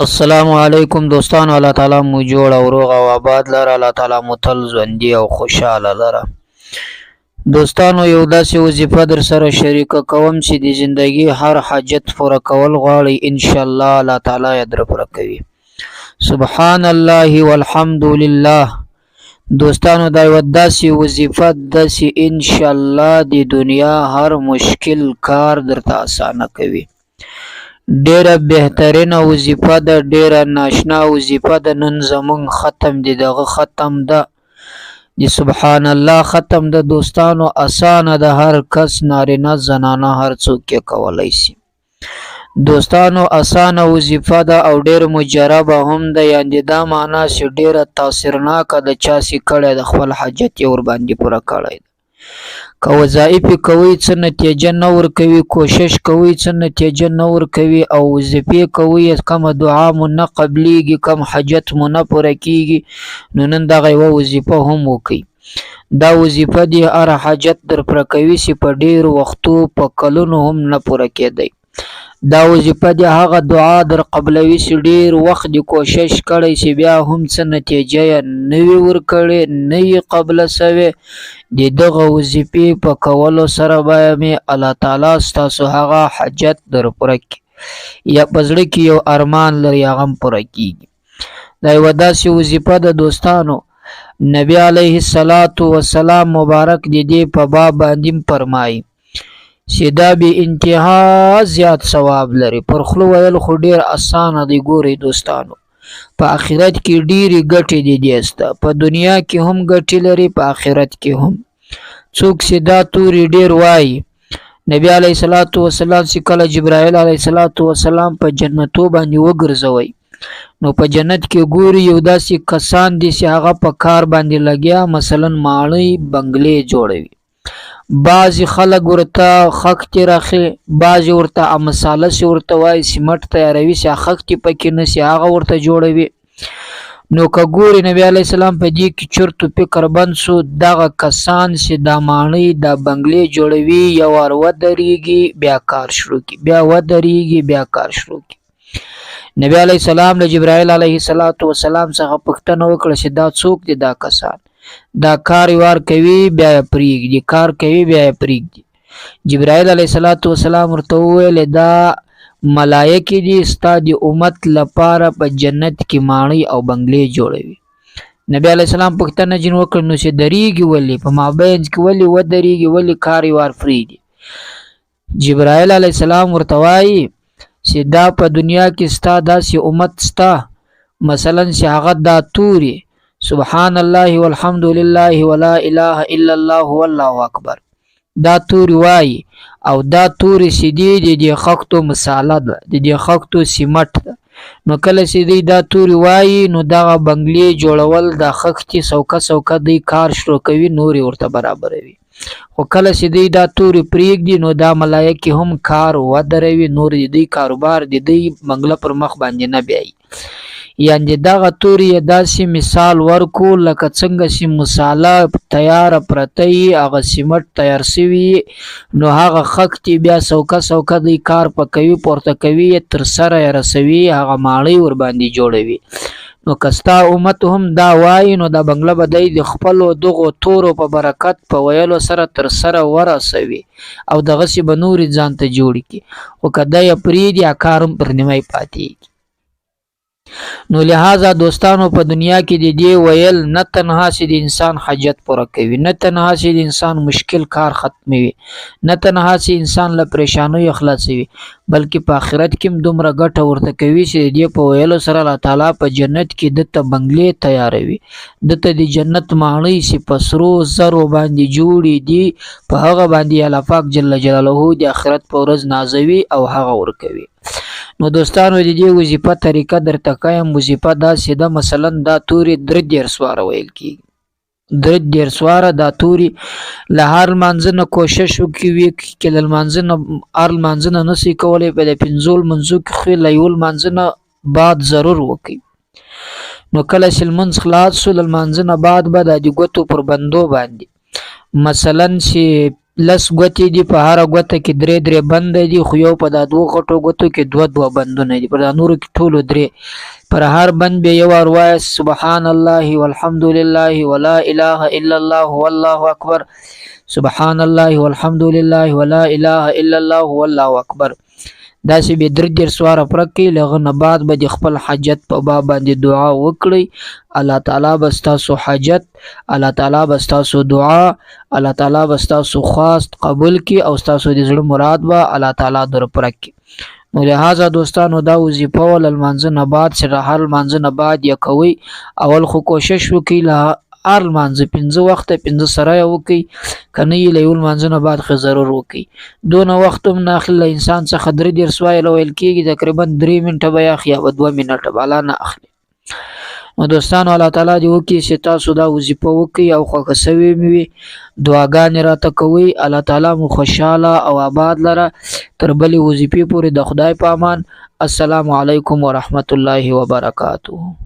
السلام علیکم دوستانو، الله تعالی مو جوړ او روغ او آباد لره، الله تعالی مو تل ژوندي او خوشحاله لره. دوستانو، یو داسې وظیفه در سره شریکه کوم چې د زندگی هر حاجت پوره کول غواړي، ان شاء الله الله تعالی یې در پوره کوي. سبحان الله والحمد لله. دوستانو، دا یوه داسې وظیفه ده چې ان شاء الله د دنیا هر مشکل کار درته اسانه کوي. ډیره بهترینه وظیفه ده، ډیره ناشنا وظیفه ده. نن زمونږ ختم دی، دغه ختم ده، د سبحان الله ختم ده. دوستانو، اسانه ده، هر کس، نارینه، زنانه، هر څوک یې کولی شي. دوستانو، اسانه وظیفه ده او ډیر مجربه هم ده، یعنې دا معنا چې ډیره تاثیرناکه ده. چا چې کړی د خپل حاجت یې ورباندې پوره کړی ده. که وظایف کوئ څه نتیجه نه ورکوي، کوشش کوئ څه نتیجه نه ورکوي، او وظیفې کوئ کومه دعا مو نه قبلیږي، کوم حاجت مو نه پوره کیږي، نو نن دغه یوه وظیفه هم وکئ. دا وظیفه دې هر حاجت در پوره کوي چې په ډېرو وختو په کلونو هم نه پوره کېدی. دا وظیفه دې هغه دعا در قبلوي چې ډېر وخت دې کوشش کړی چې بیا هم څه نتیجه یې نه وي ورکړې، نه وي قبله سوې. د دغه وظیفې په کولو سره به مې الله تعالی ستاسو هغه حاجت در پوره کړي، یا په زړه کې یو ارمان لري هغه هم پوره کیږي. دا یوه داسې وظیفه ده دوستانو، نبی علیه الصلاة والسلام مبارک د دې په باب باندې فرمایي چې دا بې انتها زیات ثواب لري. پر خوله ویل خو ډېر اسانه دی. ګورئ دوستانو، په آخرت کې ډېرې ګټې دي دې سته، په دنیا کې هم ګټې لري، په آخرت کې هم. څوک چې دا توري ډېر وایي، نبی علیه الصلاة والسلام چې کله جبرائیل علیه الصلاة والسلام په جنتو باندې وګرځوي، نو په جنت کې ګوري یو داسې کسان دي چې هغه په کار باندې لګیا، مثلا ماڼۍ بنګلې جوړوي. بعضې خلک ورته خښتې راخي، بعضې ورته مساله چې ورته وایي سیمټ تیاروي چې خښتې پکې نه سي هغه ورته جوړوي. نو که ګوري نبی علیه السلام په دې کې چرتو فکر بند سو، دغه کسان چې دا ماڼۍ دا بنګلې جوړوي یو وار ودرېږي بیا کار شروع کړي، بیا ودرېږي بیا کار شروع کړي. نبی علیه السلام له جبرائیل علیه الصلاة والسلام څخه پوښتنه وکړه چې دا څوک دي؟ دا کسان دا کار وار کوي بیا یې پرېږدي، کار کوي بیا یې پرېږدي. جبرائیل علیه الصلاة والسلام ورته وویل دا ملایکې دي، ستا د امت لپاره په جنت کې ماڼۍ او بنګلې جوړوي. نبی علیه السلام پوښتنه جن وکړه نو چې درېږي ولې په مابین کې، ولې ودرېږي، ولې کار یې وار پرېږدي؟ جبرائیل علیه السلام ورته وایي چې دا په دنیا کې ستا داسې امت ستا، مثلا چې هغه دا توري سبحان الله والحمد لله ولا اله الا الله والله اکبر دا توري وایي، او دا توري چې دي د دې خښتو مساله ده، د دې خښتو سیمټ ده. نو کله چې دوی دا توري وایي نو دغه بنګلې جوړول دا خښتې سوکه سوکه دوی کار شروع کوي، نورې ورته برابروي. خو کله چې دوی دا توري پرېږدي نو دا ملایکې هم کار ودروي، نور د دوی کاروبار د دوی بنګله پر مخ باندې نه بیایي. یعنې دغه توري یې داسې مثال ورکو لکه څنګه چې مساله تیاره پرته وي، هغه سیمټ تیار سوي، نو هغه خښتې بیا سوکه سوکه دوی کار پکوي، پورته کوي یې، تر سره یې رسوي، هغه ماڼۍ ورباندې جوړوي. نو که ستا امت هم دا وایي نو دا بنګله به دی د خپلو دغو تورو په برکت په ویلو سره تر سره ورسوي او دغسې به نورې ځان ته جوړې کړي. خو که دی یې پرېږدي هغه کار هم پر نیمایي پاتېږي. نو لہذا دوستانو، په دنیا کې د دې ویل نه تنها چې د انسان حاجت پوره کوي، نه تنها چې د انسان مشکل کار ختموي، نه تنها چې انسان له پریشانیو خلاصوي، بلکې په آخرت کې هم دومره ګټه ورته کوي چې د دې په ویلو سره الله تعالی په جنت کې ده ته بنګلې تیاروي، ده ته د جنت ماڼۍ چې په سرو زرو باندې جوړې دي په هغه باندې الله پاک جل جلاله د آخرت په ورځ نازوي او هغه ورکوي. نو دوستانو، د دې وظیفه طریقه درته ښیم. وظیفه داسې ده، مثلا دا توري 33 واره ویل کېږي، 33 واره دا توري له هر لمانځه نه کوشش وکړي، که له لمانځه نه هر لمانځه نه نسي کولی په د پنځو لمونځو کې خو له یو لمانځه نه بعد ضرور وکړي. نو کله چې لمونځ خلاص سو له لمانځه نه بعد به دا د ګوتو پر بندو باندې مثلا چې لس ګوتې دي، په هره ګوته کې درې درې بند دي، خو یو په دا دوو غټو ګوتو کې دوه دوه بندونه دي، پر دا نورو کې ټولو درې. پر هر بند به یو وار وایاست سبحان الله والحمد لله ولا اله الا الله والله اکبر، سبحان الله والحمد لله ولا اله الا الله والله اکبر. داسې به 33 واره پرک کړئ. له هغه نه بعد به د خپل حاجت په باب باندې دعا وکړئ. الله تعالی به ستاسو حاجت، الله تعالی به ستاسو دعا، الله تعالی به ستاسو خواست قبول کړي او ستاسو د زړه مراد به الله تعالی در پرک کړي. نو لهذا دوستانو دا وظیفه ول لمانځه نه بعد چې هر لمانځه نه بعد یې کوئ، اول خو کوشش وکړئ له هر لمانځه 5 وخته 5 سره یې وکړئ، که نه یې له یو لمانځه نه بعد خو ضرور وکړئ. دونه وخت هم نه اخلي له انسان څخه، 33 وایله ویل کېږي، تقریبا 3 منټه به یې اخلي یا به 2 منټه به لا نه اخلي. نو دوستانو الله تعالی دې وکړي چې تاسو دا وظیفه وکړئ او خوښه سوې مې وي، دعاګانې راته کوئ. الله تعالی مو خوشحاله او آباد لره. تر بلې وظیفې پورې د خدای په امان. السلام علیکم ورحمت الله وبرکاته.